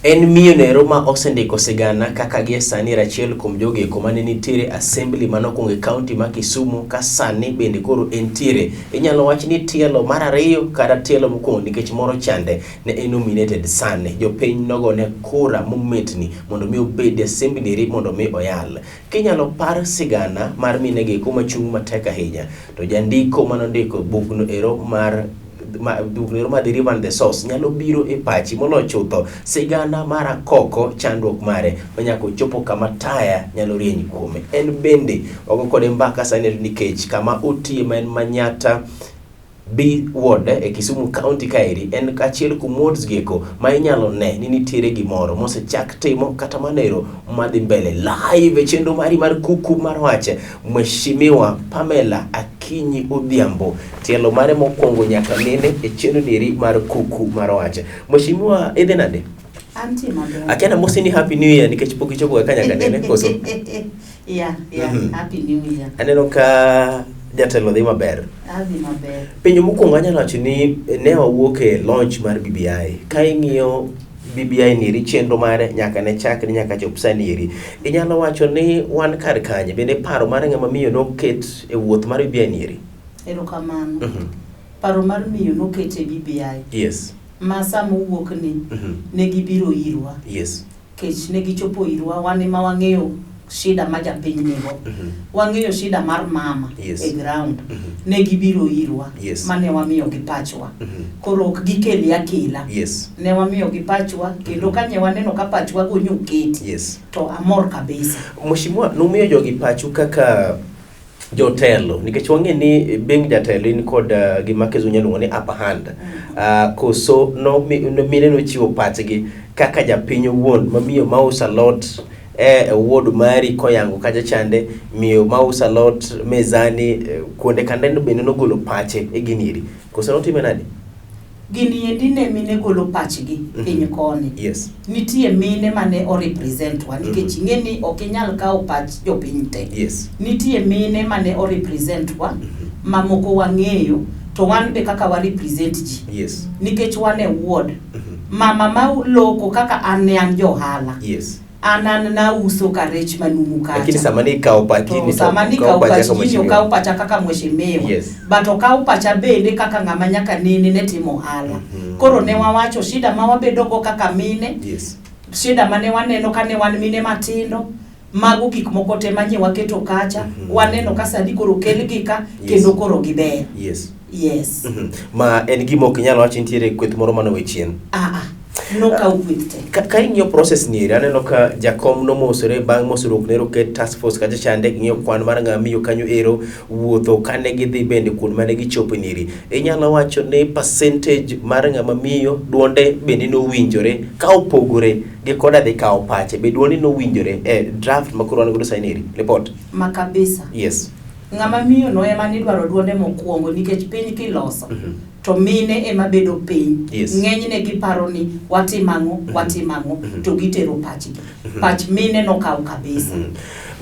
En miyo nero ma osendiko sigana kaka gie sani er achiel kuom jogo eko mane nitiere assembly manokwongo e kaunti ma Kisumu ka sani bende koro entiere. Inyalo wach ni tielo mar ariyo kata tielo mokwongo nikech moro chande ne en nominated sani. Jopiny nogone kura mometni mondo mi obed e assembly eri mondo mi oyal. Kinyalo par sigana mar minegi eko machung' matek ahinya to jandiko manondiko bugno ero mar bugno mar The River and the Source nyalo biro e pachi moloyo chutho sigana mar akoko chandruok mare manyaka ochopo kama taya nyalo rieny kuome. En bende wago kode mbaka sani nikech kama otiye ma en Manyatta B ward e Kisumu County kaeri en achiel kuom wards gieko ma inyalo ne ni nitiere gimoro mosechak timo kata manero madhi mbele live e chenro mari mar kuku mar wach. Mheshimiwa Pamela Akinyi Odhiambo tielo mare mokwongo nyaka nene e chenro nieri mar kuku mar wach. Mheshimiwa, idhi nade? Antie maber. Akia namosi ni happy new year nikech pok ichopo ka nyaka nene koso? Yeah, Happy New Year. Aneno ka jatelo dhi maber. Adhi maber. Penjo mokwongo anyalo wacho ni ne wawuok e launch mar BBI. Ka ing'iyo BBI ni eri chenro mare nyaka ne chakre nyaka chop sani eri. Inyalo wacho ni wan kar kanye? Bende paro mar ng'ama miyo noket e wuoth mar BBI ni eri? Erokamano. Paro mar miyo noket e BBI. Ma sama owuok ni ne gibiro irwa. Kech ne gichopo irwa wan ema wang'eyo shida ma japiny nigo. Wang'eyo shida mar mama e ground. Ne gibiro irwa. Mane wamiyo gi pachwa. Koro ok gikeli akela. Ne wamiyo gi pachwa kendo kanye waneno ka pachwa go nyoketi. To amor kabisa. Mheshimiwa, numiyo jogi pachu kaka jotelo nikech wang'e ni being jatelo in kod gima kizungu iluongo ni upper hand. Koso no mine nochiwo pachgi kaka japiny owuon mamiyo mauso alot e ward mari koyango kacha chande, miyo mauso alot mezani kuonde kande bende nogolo pache e gini eri. Koso notime nade? Gini endi ne mine golo pachgi piny koni. Nitie mine mane o represent wa nikech ing'e ni ok inyal kawo pach jopiny te. Nitie mine mane o represent wa mamoko wang'eyo to wan be kaka wa represent ji. Nikech wan e ward. Mama ma loko kaka an ne an johala. An nauso ka rech manumu kacha. Lakini sama ni ikawo pach ji ni to sama ni ikawo ikawo pacha pach kaka ji ni mheshimiwa. okaw pacha kaka mheshimiwa. But okaw pacha bende kaka ng'ama nyaka nene ne timo ohala. Koro ne wawacho shida ma wabedo go kaka mine. Shida mane waneno kane wan mine matindo. Mago gik moko te manye waketo kacha. Waneno ka sani koro kelgi ka kendo koro giber. Ma en gima ok inyal wacho nitiere kweth moro mane owe chien. Nokaw kweth te. Ka ing'iyo process ni eri, aneno ka jakom nomosore bang' mosruok ne oket task force kacha chande, ng'iyo kwan mar ng'ama miyo kanyo ero wuotho kane gidhi bende kuond mane gichopo ni eri. Inyalo wacho ni percentage mar ng'ama miyo duonde bende nowinjore ka opogore gi koda dhi kawo pache, be duonde nowinjore e draft ma koro wan godo sani eri, report? Ma kabisa. Ng'ama miyo no ema nidwaro duonde mokwongo nikech piny kiloso. To mine ema bedo piny. Ng'enyne giparo ni watim ang'o, watim ang'o, to gitero pachgi. Pach mine nokaw kabisa.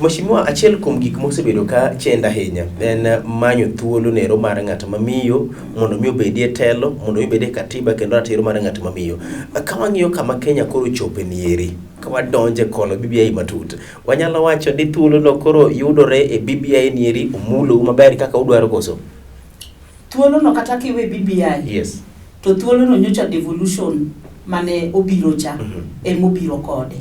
Mheshimiwa, achiel kuom gik mosebedo ka chendo ahinya en manyo thuolo nero mar ng'at ma miyo mondo mi obedie e telo, mondo mi obedie e katiba kendo ratiro mar ng'at ma miyo. Ka wang'iyo kama Kenya koro chope nieri, ka wadonje kolo BBI matut, wanyalo wacho ni thuolo no koro yudore e BBI nieri, omulou maber kaka udwaro koso? Thuolo no kata kiwe BBI. To thuolo no nyocha devolution mane obiro cha, emobiro kode.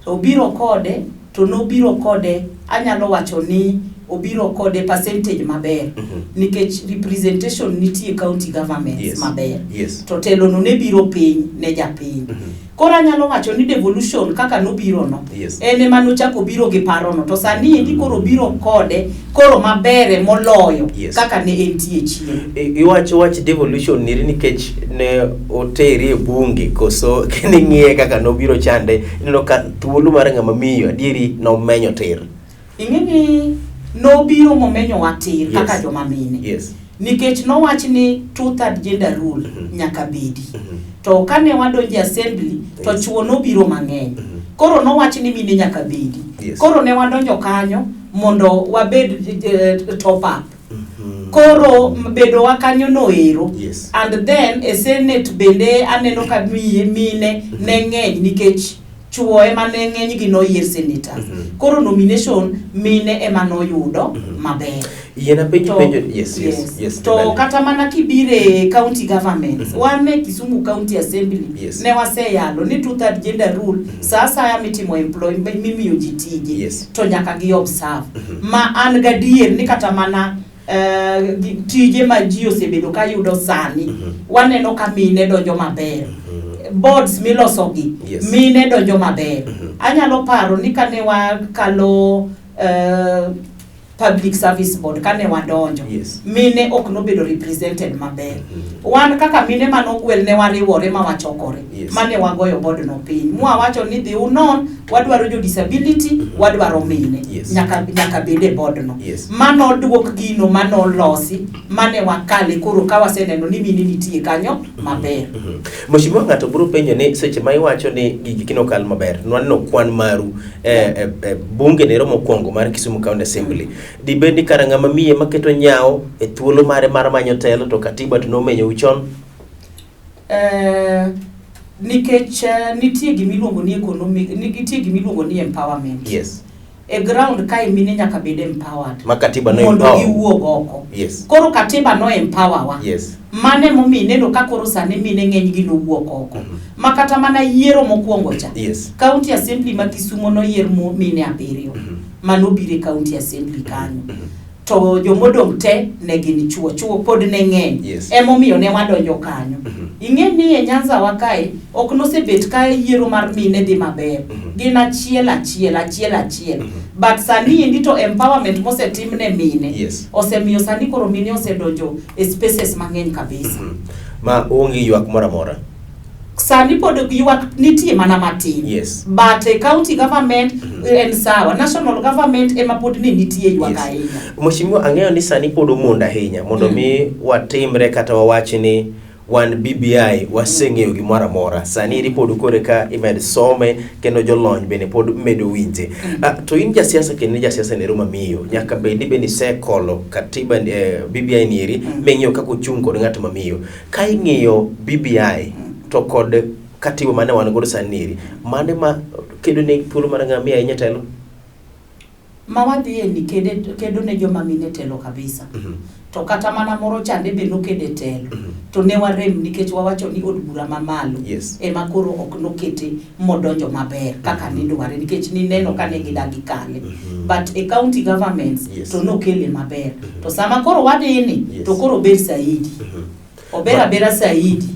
To obiro kode, to nobiro kode, anyalo wacho ni obiro kode percentage maber. Nikech representation nitie county governments maber. To telo no ne biro piny ne japiny. Koro anyalo wacho ni devolution kaka nobiro no, en ema nochako biro gi paro no. To sani endi koro biro kode, koro mabere moloyo kaka ne entie chien. Iwacho wach devolution niri nikech ne oteri e bunge, koso kining'iye kaka nobiro chande, ineno ka thuolo mar ng'ama miyo adieri nomenyo tir. Ing'e ni nobiro momenyo wa tir kaka joma mine. Nikech nowach ni two-third gender rule nyaka bedi. To kane wadonjo e assembly, to chuo nobiro mang'eny. Koro nowach ni mine nyaka bedi. Koro ne wadonjo kanyo mondo wabed top up. Koro bedowa kanyo no ero. Yes. And then e Senate bende aneno ka miye mine ne ng'eny nikech chuo ema ne ng'enygi noyier senators. Koro nomination mine ema noyudo maber. Yiena penjo To- penjo yes. To Dibali. kata mana kibire county governments, wan e Kisumu County Assembly Yes. ne waseyalo ni two third gender rule sa asaya mitimo employment mimiyo ji tije to nyaka gi observe ma an gadier ni kata mana tije ma ji osebedo ka yudo sani waneno ka mine donjo maber boards milosogi mine donjo maber anyalo paro ni kane wakalo Public Service Board kane wadonjo mine ok nobedo represented maber wan kaka mine manogwel ne wariwore ma wachokore mane wagoyo board no piny mwawacho ni dhi unon wadwaro jo disability wadwaro mine nyaka bed e board no mano duok gino manolosi mane wakale koro ka waseneno ni mine nitie kanyo maber. Mheshimiwa, ng'ato biro penjo ni seche ma iwacho ni gigi kinokal maber nwaneno kwan maru bunge nero mokwongo mar Kisumu County Assembly dibed ni kara ng'ama miye maketo nyawo e thuolo mare mar manyo telo to katiba to nomenyou chon? Nikech nitie gimiluongo ni economic, nitie gimiluongo ni empowerment. E ground kae mine nyaka bed empowered. Ma katiba no mondo empower. giwuog oko. Koro katiba no empower wa. Mane momiyo ineno ka koro sani mine ng'eny gi nowuok oko. Ma kata mana yiero mokwongo cha. County Assembly ma Kisumo noyier mine 7 manobiro e County Assembly kanyo. To jomodong' te ne gin chuo, chuo pod ne ng'eny. Emomiyo ne wadonjo kanyo. Ing'e ni e Nyanza wa kae ok nosebet ka yiero mar mine dhi maber. Gin achiel achiel achiel achiel. But sani endi to empowerment mosetim ne mine osemiyo sani koro mine osedonjo e spaces mang'eny kabisa. Ma onge ywak moro amora. Sani pod ywak nitie mana matin. But e county government en sawa. National government ema pod ne nitie ywak ahinya. Mheshimiwa, ang'eyo ni sani pod omondo ahinya mondo mi watimre kata wawach ni wan BBI waseng'eyo gimoro amora. Sani eri pod kore ka imed some kendo jolony bende pod medo winje. To in jasiasa kendo in jasiasa nero mamiyo, nyaka bed ni bende isekolo katiba BBI ni eri ming'iyo kaka ochung' kod ng'at mamiyo. Ka ing'iyo BBI to kod katiba mane wan godo sani eri, mane ma kedo ne thuolo mar ng'ama miyo ahinya telo? Ma wadhiye ni kedo ne joma mine telo kabisa. To kata mana moro chande be nokede telo. To ne warem nikech wawacho ni od bura mamalo ema koro ok nokete modonjo maber kaka nidware nikech nineno ka ne gidagi kale. But e county governments to nokele maber. To sama koro wadhini to koro ber saidi. Ober abera saidi.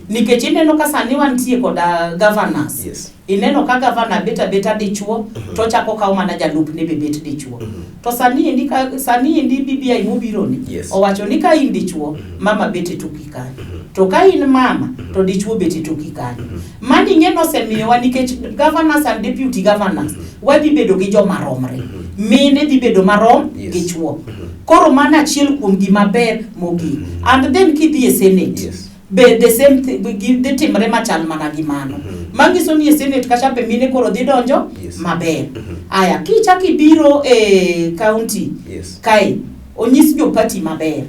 Nikech ineno ka sani wantie koda governors. Ineno ka governor bet abeta dichuo to chako kawo mana jalupne be bet dichuo. To sani endi ka sani endi BBI mobiro ni owacho ni ka in dichuo mama bet e toki kanyo. To ka in mama to dichuo bet e toki kanyo. Mani ing'e nosemiyowa nikech governors and deputy governors wadhi bedo gi joma romre. Mine dhi bedo marom gi chuo. Koro mano achiel kuom gima ber mogik. And then kidhi e Senate be the same dhi timre machal mana gi mano. Manyiso ni e Senate kacha be mine koro dhi donjo maber. Aya kichak ibiro e county kae onyis jo party maber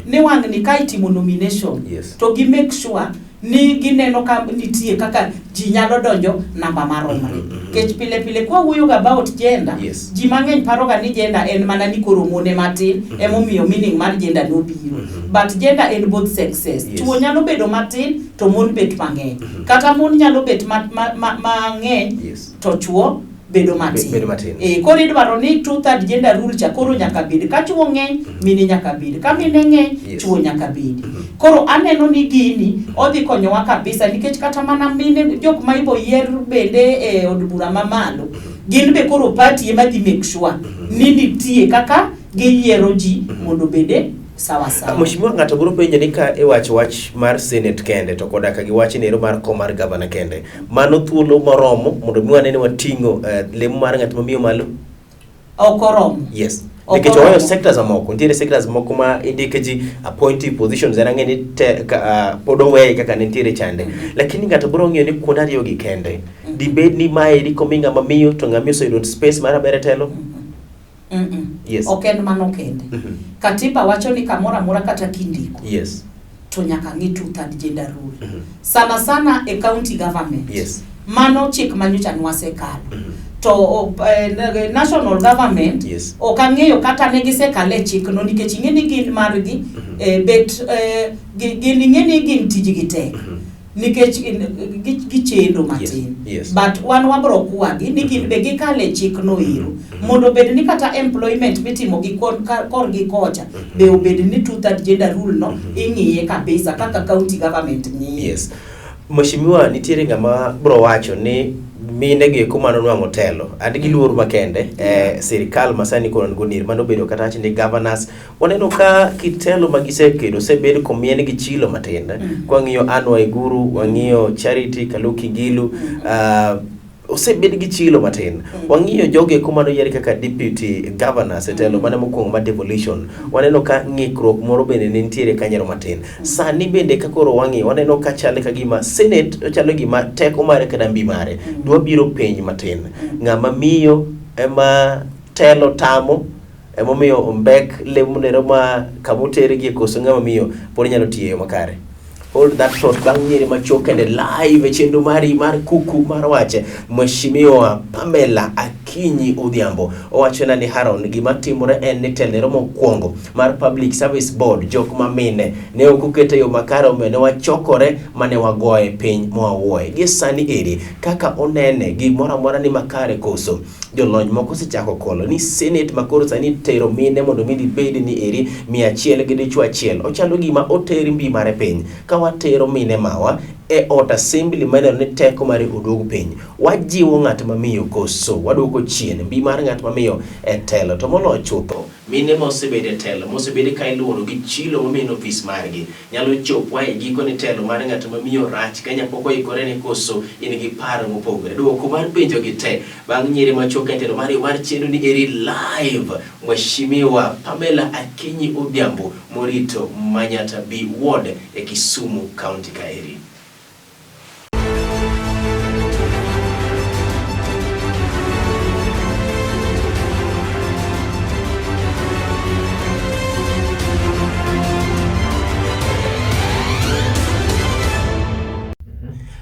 ni wang' ni ka itimo nomination to gi make sure ni gineno ka nitie kaka ji nyalo donjo namba maromre. Nikech pile pile kwa wuoyo ga about gender, ji mang'eny paro ga ni gender en mana ni koro mon matin emomiyo meaning mar gender nobiro. But gender en both sexes. Chuo nyalo bedo matin to mon bet mang'eny. Kata mon nyalo bet mang'eny to chuo bedo matin. Bedo matin. Koro idwaro ni 2/3 gender rule cha koro nyaka bed. Ka chuo ng'eny, mine nyaka bed. Ka mine ng'eny, chuo nyaka bed. Koro aneno ni gini odhi konyowa kabisa nikech kata mana mine jok ma ibo yier bende e od bura mamalo, gin be koro party ema dhi make sure ni nitie kaka giyiero ji mondo obede sawa sawa. Mheshimiwa, ng'ato biro penjo ni ka iwacho wach mar Senate kende to koda ka giwach nero mar kom mar gavana kende, mano thuolo moromo mondo mi wane ni wating'o lemo mar ng'at mamiyo malo? Ok oromo. Nikech oweyo sectors mamoko, nitiere sectors moko ma indike ji appointee positions en ang'e ni pod oweye kaka ne nitiere chande. Lakini ng'ato biro ng'iyo ni kuonde ariyo gi kende. Dibed ni maeri komi ng'ama miyo to ng'ama miyo oseyudo space mar aber e telo? Mm-mm. Yes. Ok en mano kende. Katiba wacho ni kamoro amora kata kindiko Yes. to nyaka ng'i two third gender rule. Mhm. Sana sana e county government. Yes. Mano chik manyocha nwasekalo. Mhm. To national government Yes. ok ang'eyo kata ne gisekale chikno nikech ing'e ni gin margi Mhm. bet gin ing'e ni gin tijgi tek. Mhm. Nikech gichendo matin. Yes. But wan wabro kwagi ni gin be gikale chikno ero. Mondo obed ni kata employment mitimo gi korgi kocha be obed ni two third gender rule no ing'iye kabisa kaka county government ng'iye. Yes. Mheshimiwa, nitiere ng'ama bro wacho ni mine gi eko mano nwang'o telo and gi luor makende sirikal masani koro nigo nir mano obedo kata wach ni governors waneno ka kitelo ma gisekedo osebed komien gi chilo matin. Kwang'iyo Anne Waiguru, wang'iyo Charity Kaluki Ngilu, osebed gi chilo matin. Wang'iyo jogo eko mano yier kaka deputy governors e telo mane mokwongo mar devolution, waneno ka ng'ikruok moro bende ne nitiere kanyero matin. Sani bende ka koro wang'iyo, waneno ka chal ka gima senate ochalo gima teko mare kata mbi mare dwa biro piny matin. Ng'ama miyo ema telo tamo, emomiyo ombek lemonero ma kamotergie koso ng'ama miyo pod nyalo tiyo e yo makare. Hold that thought bang' nyiere machuok kende live e chenro mari mar kuku mar wach. Mheshimiwa Pamela Akinyi Odhiambo owachona ni Haron, gima timore en ni telero mokwongo mar Public Service Board jok ma mine ne ok oketo e yo makare, omiyo ne wachokore mane wagoye piny mwawuoye. Gi sani eri kaka onene gimoro amora ni makare koso? Jolony moko osechako kolo ni Senate makoro sani tero mine mondo mi gibed ni eri 100 gi dichwo achiel. Ochalo gima oter mbi mare piny. Ka watero mine mawa e ot assembly maneno ni teko mare oduog piny. Wajiwo ng'at mamiyo koso waduoko chien mbi mar ng'at mamiyo e telo. To moloyo chutho, mine ma osebedo e telo, mosebed ka iluoro gi chilo momino ofis margi, nyalo chopo e giko ni telo mar ng'at mamiyo rach. Kenya pok oikore ni koso in gi paro mopogore. Duoko mar penjo gi te bang' nyiri machuok e telo mari mar chenro ni eri live. Mheshimiwa Pamela Akinyi Odhiambo morito Manyatta B Ward e Kisumu County kaeri.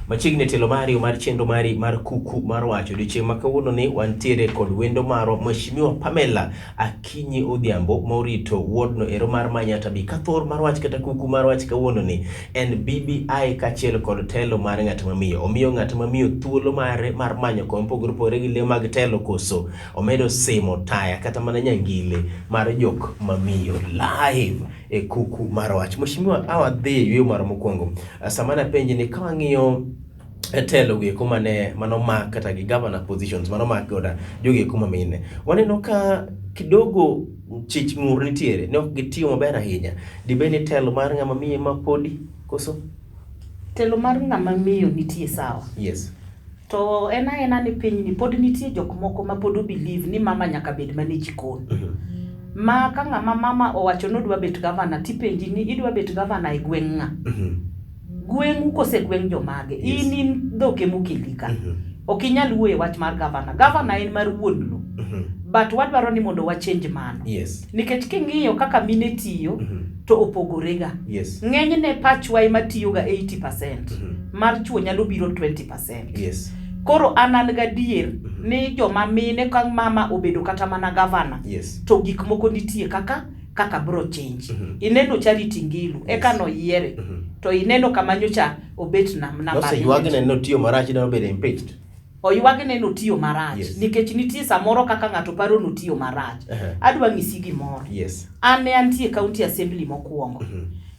Machiegni telo mari mar chenro mari mar kuku mar wacho odiochieng' ma kawuono ni wantiere kod wendo marwa Mheshimiwa Pamela Akinyi Odhiambo ma orito wardno ero mar Manyatta B. Kathor mar wach kata kuku mar wach kawuono ni en BBI kaachiel kod telo mar ng'at mamiyo. Omiyo ng'at mamiyo thuolo mare mar manyo kom mopogore opogore gi le mag telo koso omedo simo taya kata mana nyangile mar jok mamiyo live e kuku mar wach. Mheshimiwa, awadhi e yueyo mar mokwongo. Sama napenji ni ka wang'iyo telo gi eko mane manomak kata gi governor positions manomak goda jogi eko mamine, waneno ka kidogo chich ng'ur nitiere ne ok gitiyo maber ahinya. Dibed ni telo mar ng'ama miyo ema podi koso? Telo mar ng'ama miyo nitie sawa. Yes. To en aena ni pinyni pod nitie jok moko ma pod obelieve ni mama nyaka bed mana e jikon. Ma ka ng'ama mama owacho ni odwa bet gavana tipenji ni idwa bet gavana e gweng' ng'a? Gweng'u kose gweng' jomage? Yes. In in dhok emokeli ka. Ok inyal wuoyo e wach mar gavana. Gavana en mar wuon lo. But wadwaro ni mondo wa change mano. Yes. Nikech king'iyo kaka mine tiyo to opogore ga. Yes. Ng'enyne pachwa ema tiyo ga 80%. Mar chuo nyalo biro 20%. Yes. Koro an an gadier ni joma mine ka mama obedo kata mana gavana. Yes. To gik moko nitie kaka bro change. Ineno Charity Ngilu eka noyiere. To ineno kama nyocha obet namba Noseywag ne notiyo marach ne obedo impeached. Oywag ne notiyo marach. Yes. Nikech nitie samoro kaka ng'ato paro notiyo marach. Adwa ng'isi gimoro. Yes. An ne antie county assembly mokwongo.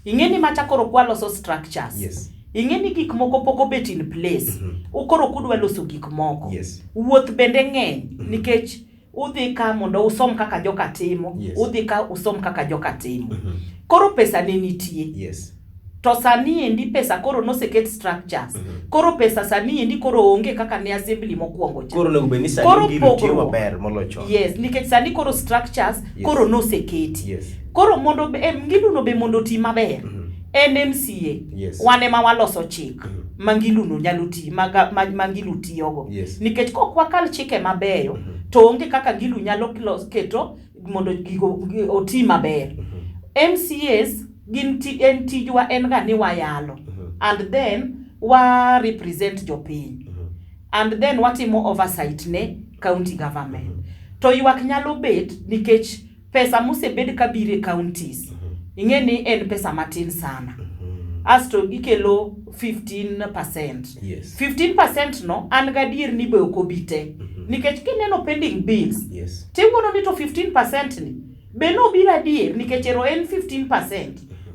Ing'e ni macha koro kwaloso structures. Yes. Ing'e ni gik moko pok obet in place. Koro kudwa loso gik moko. Yes. Wuoth bende ng'eny nikech udhi ka mondo usom kaka joka timo. Yes. Udhi ka usom kaka joka timo. Koro pesa ne nitie. Yes. To sani endi pesa koro noseket structures. Koro pesa sani endi koro onge kaka ne assembly mokwongo cha. Koro onego bed ni sani Koro gino tiyo pogruok. maber moloyo chon. Yes, nikech sani koro structures Yes. koro noseketi. Yes. Koro mondo Ngilu no be mondo oti maber. En MCA. Yes. Wan ema waloso chik ma Ngilu no nyalo ti, ma Ngilu tiyogo. Yes. Nikech kok wakal chike mabeyo, To onge kaka Ngilu nyalo keto mondo gigo oti maber. MCAs gin ti, en tijwa en ga ni wayalo and then wa represent jopiny and then watimo oversight ne county government. To ywak nyalo bet nikech pesa mosebed kabiro e counties ing'e ni en pesa matin sana asto gikelo 15%. 15% no an gadier ni be ok obi te nikech kineno pending bills tiwuono ni to 15% ni be nobiro adier nikech ero en 15%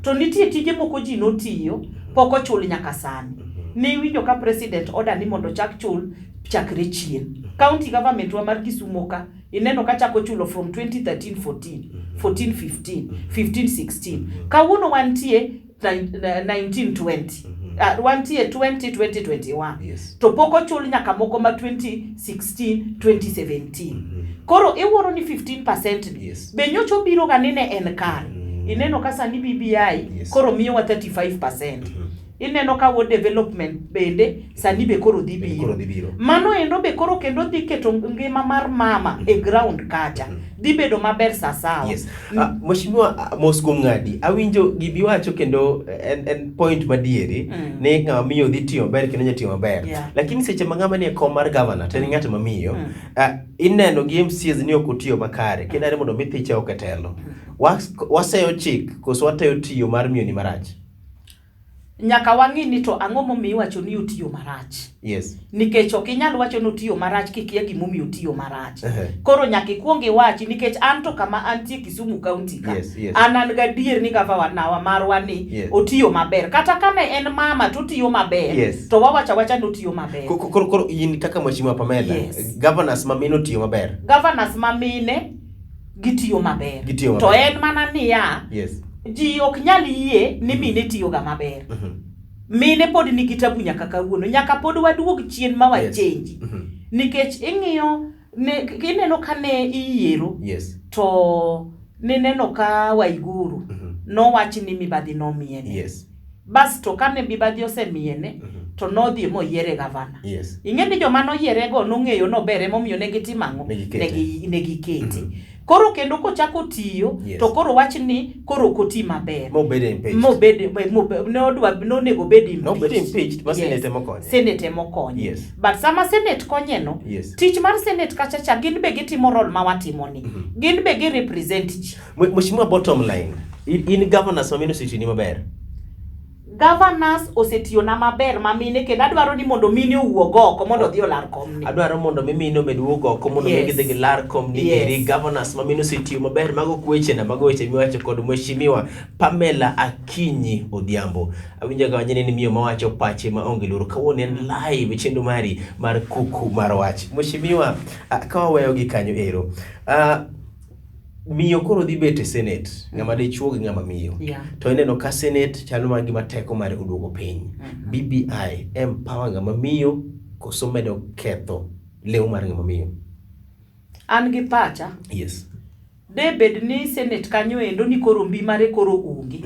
to nitie tije moko ji notiyo pok ochul nyaka sani. Niwinjo ka president order ni mondo chak chul chakre chien. County government wa mar Kisumo ka ineno ka chako chulo from 2013 14, 14 15, 15 16. Kawuono wantie 19 20. Wantie 20 20 21. To pok ochul nyaka moko ma 2016 2017. Koro iwuoro ni 15% ni be nyocha obiro ga ni ne en kare. Ineno ka sani BBI koro miyowa 35%. Ineno ka ward development bende sani be koro dhi Bende koro biro. dhi biro. Mano endo be koro kendo dhi keto ngima mar mama e ground kacha. Dhi bedo maber sasawa. Yes. Mheshimiwa, mos kuom ng'adi. Awinjo gimiwacho kendo en point madieri ni ng'ama miyo dhi tiyo maber kendo nyalo tiyo maber. Lakini seche ma ng'ama nie kom mar governor to en ng'at ma miyo, ineno gi MCAs ni ok otiyo makare kendo dwaro mondo mi thiche oko e telo. Waseyo chik koso wateyo tiyo mar miyo ni marach? Nyaka wang'i ni to ang'o momiyo iwacho ni otiyo marach. Nikech ok inyal wacho ni otiyo marach kikia gimomiyo otiyo marach. Koro nyaka ikuong iwachi nikech an to kama antie Kisumu County ka. An gadier ni gavana marwa ni otiyo maber. Kata kane en mama to otiyo maber. To wawacho awacha ni otiyo maber. Koro in kaka Mheshimiwa Pamela, governors ma mine otiyo maber? Governors ma mine gitiyo maber. Gitiyo maber. To en mana niya, ji ok nyal yie ni mine tiyo ga maber. Mine pod nigi tabu nyaka kawuono. Nyaka pod waduog chien ma wachenji. Nikech ing'iyo, ineno ka ne iyiero, to nineno ka Waiguru nowach ni mibadhi nomiene. Bas to kane mibadhi osemiene, to nodhi moyiere gavana. Ing'e ni joma noyierego nong'eyo nober emomiyo ne gitimo ang'o? Ne gikete. Ne gikete. Koro kendo kochako tiyo, to koro wach ni koro ok oti maber. Mobed impeached. Mobed, mobed, ne odwa, nonego bed impeached. Nobed impeached, ma Senate ema okonye. Senate ema okonye. But sama Senate konye no, tich mar Senate kacha cha gin be gitimo role ma watimo ni. Gin be gi represent ji. Mheshimiwa, bottom line, in governors ma mine osetiyo ni maber? Governors osetiyona maber ma mine kendo adwaro ni mondo mine owuog oko mondo odhi olar komni. Adwaro mondo mi mine omed wuok oko mondo mi gidhi gilar komni eri. Governors ma mine osetiyo maber, mago ok wechena, mago weche miwacho kod Mheshimiwa Pamela Akinyi Odhiambo. Awinjo ka wanyeni ni miyo mawacho pache ma onge luoro. Kawuono en live chenro mari mar Kuku mar Wach. Mheshimiwa, ka waweyo gi kanyo ero, miyo koro dhi bet e Senate, ng'ama dichuo gi ng'ama miyo. To ineno ka Senate chalo mana gima teko mare oduogo piny. BBI empower ng'ama miyo koso medo ketho lew mar ng'ama miyo? An gi pacha. De bed ni Senate kanyo endo ni koro mbi mare koro onge.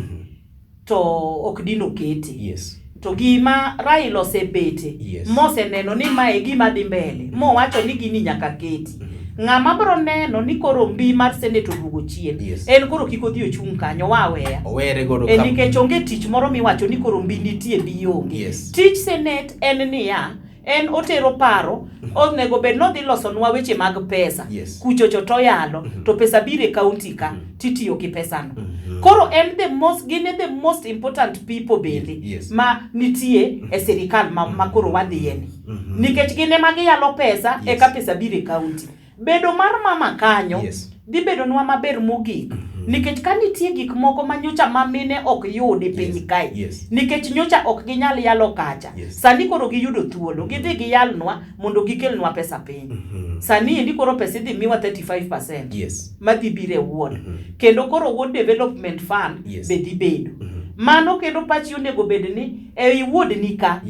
To ok dino kete. To gima Raila osebete, moseneno ni mae gima dhi mbele, mowacho ni gini nyaka keti. Ng'ama bro neno ni koro mbi mar Senate oduogo chien, en koro kik odhi ochung' kanyo, waweya. Owere godo kam- Nikech onge tich moro miwacho ni koro mbi nitie, mbi onge. Tich Senate en niya, en otero paro, onego bed nodhi losonwa weche mag pesa. Kuchocho toyalo, to pesa biro e county ka, titiyo gi pesano. Koro en the most, gin e the most important people bende ma nitie e sirikal ma koro wadhiye ni. Nikech gin ema giyalo pesa, eka pesa biro e county. Bedo mar mama kanyo, dhi bedonwa maber mogik. Nikech ka nitie gik moko ma nyocha ma mine ok yudi piny kae. Nikech nyocha ok ginyal yalo kacha. Sani koro giyudo thuolo, gidhi giyalnwa mondo gikelnwa pesa piny. Sani endi koro pesa idhi miwa 35%. Madhi biro e ward. Kendo koro ward development fund be dhi bedo. Mano kendo pachi onego bed ni ei ward ni ka.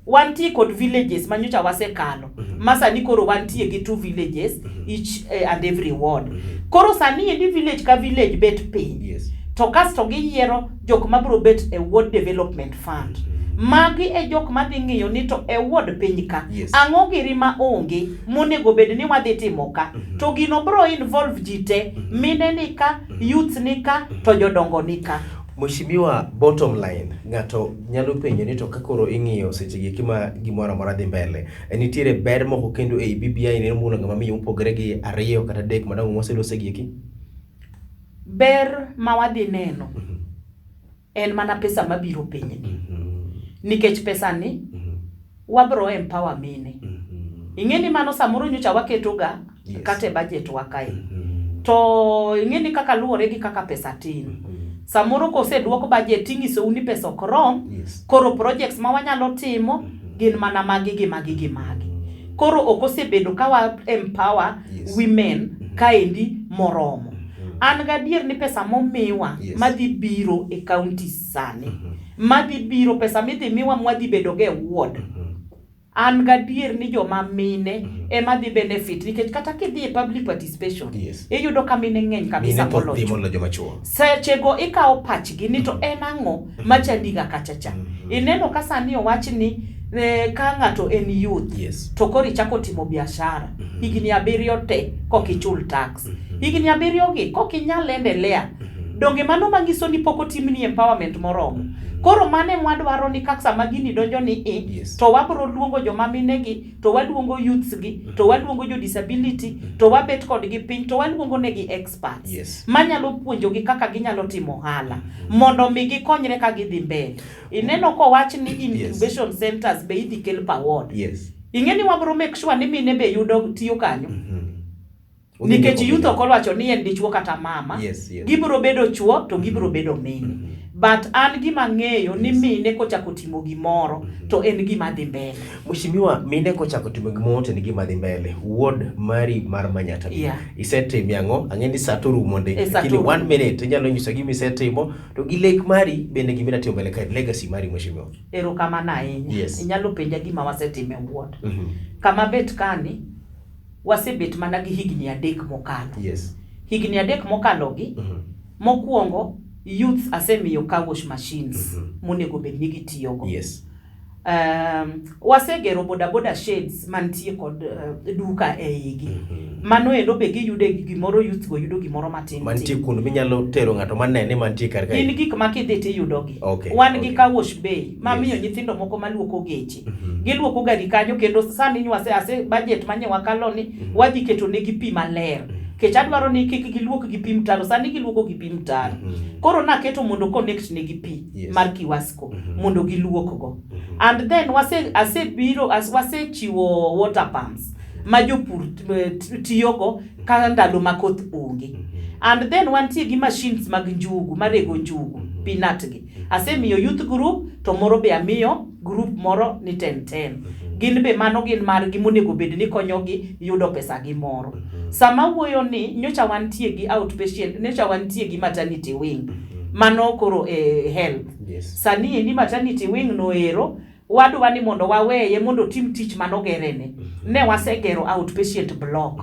Wantie kod villages ma nyocha wasekalo. Ma sani koro wantie gi 2 villages each and every ward. Koro sani endi village ka village bet piny. To kasto giyiero jok mabiro bet e ward development fund. Magi e jok madhi ng'iyo ni to e ward piny ka Yes. ang'o giri ma onge monego bed ni wadhi timo ka. Mhm. To gino bro involve ji te, mine ni ka, youths ni ka, to jodongo ni ka. Mheshimiwa, bottom line, ng'ato nyalo penjo ni to ka koro ing'iyo seche gi eki ma gimoro amora dhi mbele, eh, nitiere ber moko kendo ei BBI ne mulo ng'ama miyo mopogore gi ariyo kata adek madongo mwaselose gi eki? Ber ma wadhi neno en mana pesa mabiro pinyni. Nikech pesa ni wabro empower mine. Ing'e ni mano samoro nyocha waketoga Yes. kata e budget wa kae. To ing'e ni kaka luwore gi kaka pesa tin. Samoro koseduok budget tinyisou ni pesa ok rom, Yes. koro projects ma wanyalo timo gin mana magi gi magi gi magi. Koro ok osebedo ka wa empower Yes. women kaendi moromo. An gadier ni pesa momiwa Yes. madhi biro e county sani, madhi biro pesa midhi miwa mwadhi bedo go e ward, an gadier ni joma mine ema dhi benefit nikech kata kidhi e public participation Yes. iyudo ka mine ng'eny kabisa Mine thoth dhi moloyo moloyo joma chuo. sechego ikawo pachgi ni to en ang'o machandiga kacha cha ineno ka sani owach ni eh, ka ng'ato en youth Yes. to koro ichako timo biashara higni abiriyo te kok ichul tax higni abiriyo gi kok inyal endelea donge mano manyiso ni pok otimni empowerment moromo koro mano ema wadwaro ni kaka sama gini donjo ni i Yes. to wabro luongo joma minegi to waluongo youths gi to waluongo jo disability to wabet kodgi piny to waluongo negi experts Yes. manyalo puonjogi kaka ginyalo timo ohala mondo mi gikonyre ka gidhi mbele ineno kowach ni incubation centers be idhi kel per ward Yes. ing'e ni wabro make sure ni mine be yudo tiyo kanyo Udhi nikech ndiko youth mine. ok olwacho ni en dichuo kata mama Yes, yes. gibiro bedo chuo to gibiro bedo mine but an gima ng'eyo ni mine kochako timo gimoro to en gima dhi mbele Mheshimiwa, mine kochako timo gimoro to en gima dhi mbele. Ward mari mar Manyatta. Yeah. Isetimo ang'o? Ang'e ni saa to orumo ndi. Eh, saa to Lakini orumo. one minute inyalo nyiso gima isetimo to gi lek mari bende gima idwa timo mbele kae legacy mari mheshimiwa. erokamano ahinya Yes. inyalo penja gima wasetimo e ward Mhm. kama bet kani wasebet mana gi higni adek mokalo Yes. higni adek mokalo gi Mhm. mokwongo youths asemiyo car wash machines Mhm. monego bed ni gitiyogo Yes. Wasegero bodaboda sheds mantie kod duka e igi. Mhm. Mano endo be giyude gimoro, youth go yudo gimoro matin. Mantie kuond minyalo tero ng'ato manene mantie kar kae. Gin gik ma kidhi tiyudogi. Okay, Wan okay. gi car wash bay mamiyo Yes. nyithindo moko maluoko geche. Mhm. Giluoko gari kanyo kendo sani nywase ase budget manye wakalo ni wadhi keto negi pi maler. Kech adwaro ni kik giluok gi pi mtaro, sani giluoko gi pi mtaro. Mhm. Koro naketo mondo connect negi pi Yes. mar Kiwasco Mhm. mondo giluokgo. Mhm. And then wase asebiro as wasechiwo water pumps ma jopur tiyogo ka ndalo ma koth onge. And then wantie gi machines mag njugu marego njugu peanut gi. Asemiyo youth group to moro be amiyo group moro ni 10 10. Gin be mano gin margi monego bed ni konyogi yudo pesa gi moro. Sama wuoyo ni nyocha wantie gi outpatient, nyocha wantie gi maternity wing. Mano koro e health. Yes. Sani endi maternity wing no ero wadwa ni mondo waweye mondo otim tich manogerene. Ne wasegero outpatient block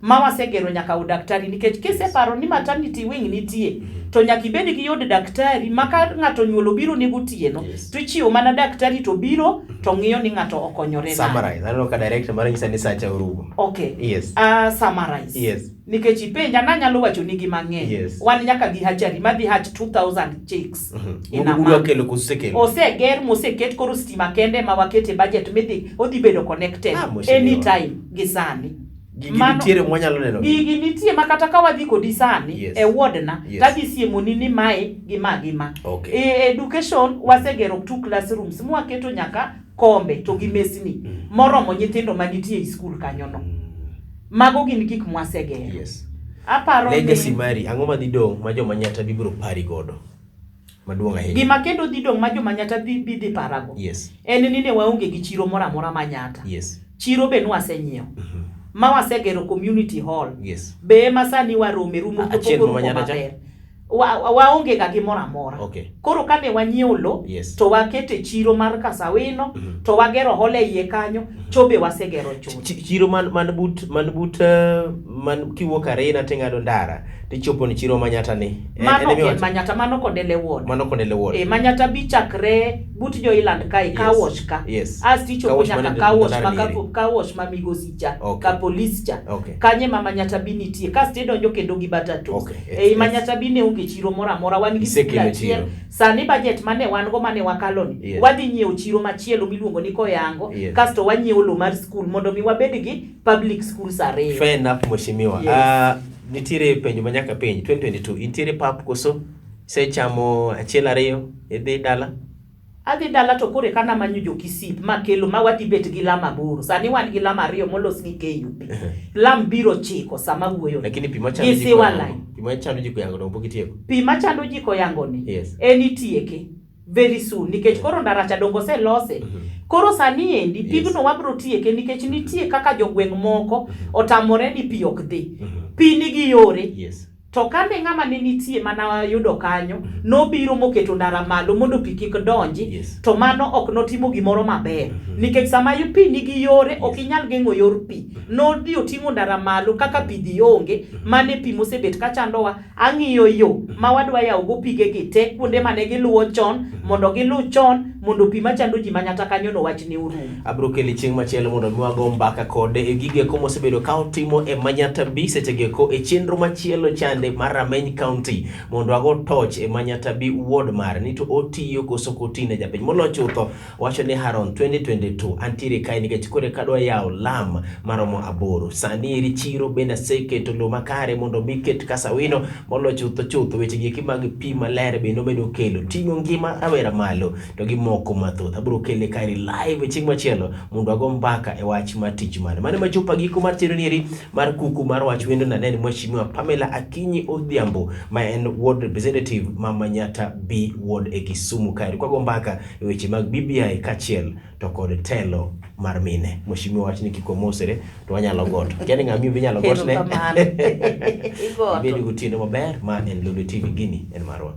ma wasegero nyaka od daktari nikech kiseparo ni maternity wing nitie to nyaka ibed gi od daktari ma ka ng'ato onyuolo biro ni gotieno Yes. to ichiwo mana daktari to biro to ng'iyo ni ng'ato okonyore nade. Summarize. Aneno ka director mara nyisa ni sacha orumo. Okay. Yes. Summarize. Yes. Nikech ipenja nanyalo wacho nigi mang'eny. Yes. Wan nyaka gi hatchery madhi hatch 2000 chicks. In a Udwa month. kelo koso usekelo? Oseger moseket koro stima kende ma wakete budget midhi odhi bedo connected Ah, mheshimiwa. anytime gi sani. Gigi nitiere mwanyalo neno. Gigi nitie ma kata ka wadhi kodi sani Yes. e ward na Yes. tadhi siemoni ni mae gi ma gi ma. Okay. E education wasegero 2 classrooms mwaketo nyaka kombe to gi mesni moromo nyithindo manitie e school kanyono. Mago gin gik mwasegero. Yes. Aparo Legacy ni mari ang'o madhi dong' ma joma Nyata biro pari godo? Maduong' ahinya. gima kendo dhi dong' ma joma Nyata dhi bi dhi parago Yes. en ni ne waonge gi chiro moro amora ma Nyata. Yes. Chiro be nwasenyiewo ma wasegero community hall. Yes. Be ema sani warome rumo Achiel pok ma orumo Manyata cha? maber. Waonge ga gimoro amora. Okay. Koro kane wanyiewo lo Yes. to wakete chiro mar Kasawino to wagero hall e iye kanyo chobe wasegero chuth. Chiro man but man but man kiwuok Arena ting'ado ndara tichopo ni chiro Manyata ni. Mano En ok en emiwacho? Manyata, mano Kondele ward. Mano Kondele ward. E, Manyata bi chakre but Joiland kae, car wash ka. Asti Car chopo wash nyaka mane car wash ndara ma ka, nieri. car wash ma Migosi cha, Okay. ka polis cha. Okay. Kanye ma Manyata bi nitie. Kasto idonjo kendo gi Batatos. Okay. Ei Manyata bi ne onge chiro moro amora, wan gi skul Isekelo achiel. chiro. Sani budget mane wan go mane wakalo ni, wadhi nyiewo chiro machielo miluongo ni Koyango, kasto wanyiewo lo mar skul mondo mi wabed gi public schools ariyo. Fair enough, mheshimiwa. Yes. Nitiere penjo ma nyaka penj 2022 intiere pap koso isechamo achiel ariyo idhi dala? Adhi dala to koro eka namanyo jo Kisip makelo ma wadhi bet gi lam aboro. Sani wan gi lam ariyo molos gi KUP. Lam biro chiko sama wuoyo. Lakini pi machando Gi ji sewer koyango. line. Pi machando ji koyango dong pok itieko. Pi machando ji koyango ni. Yes. En itieke very soon nikech koro ndaracha dongo oselose. Koro sani endi pigno wabro tieke nikech nitie kaka jogweng' moko otamore ni pi ok dhi. Pi nigi yore. Yes. To kane ng'ama ne nitie mana yudo kanyo, nobiro moketo ndara malo mondo pi kik donji, Yes. to mano ok notimo gimoro maber. Nikech sama pi nigi yore, ok inyal geng'o yor pi. Nodhi oting'o ndara malo kaka pi dhi onge, mane pi mosebet kachandowa. Ang'iyo yo ma wadwa yawogo pigegi te kuonde mane giluwo chon, mondo giluw chon, mondo pi machando ji Manyata kanyo no wach ne orum. Abro keli chieng' machielo mondo mi wago mbaka kode e gigo eko mosebedo ka otimo e Manyata B sechego eko e chenro machielo chande mar Rameny County mondo wago toch e Manyata B ward mare ni to otiyo koso ok oti ne japiny. Moloyo chutho wacho ni Haron 2022 antiere kae nikech koro eka adwa yawo lam maromo 8. Sani eri chiro bende aseketo lowo makare mondo mi ket Kasawino. Moloyo chutho chutho weche gi eki mag pi maler bende omedo kelo ting'o ngima rawera malo to gi moko mathoth. Abiro kele kaeri live chieng' machielo mondo wago mbaka e wach mar tich mare. Mano machopo giko mar chenro nieri mar kuku mar wach wendo na ne en Mheshimiwa Pamela Akinyi Odhiambo ma en ward representative ma Manyata B ward e Kisumu kaeri kwago mbaka e weche mag BBI kaachiel to kod telo mar mine. Mheshimiwa wach ni kik wamosre to wanyalo goto. Kia ni ng'ama miyo be inyalo gotne. Erokamano. Igoto. Ibed gotieno maber, ma en Lolwe TV, gini en marwa.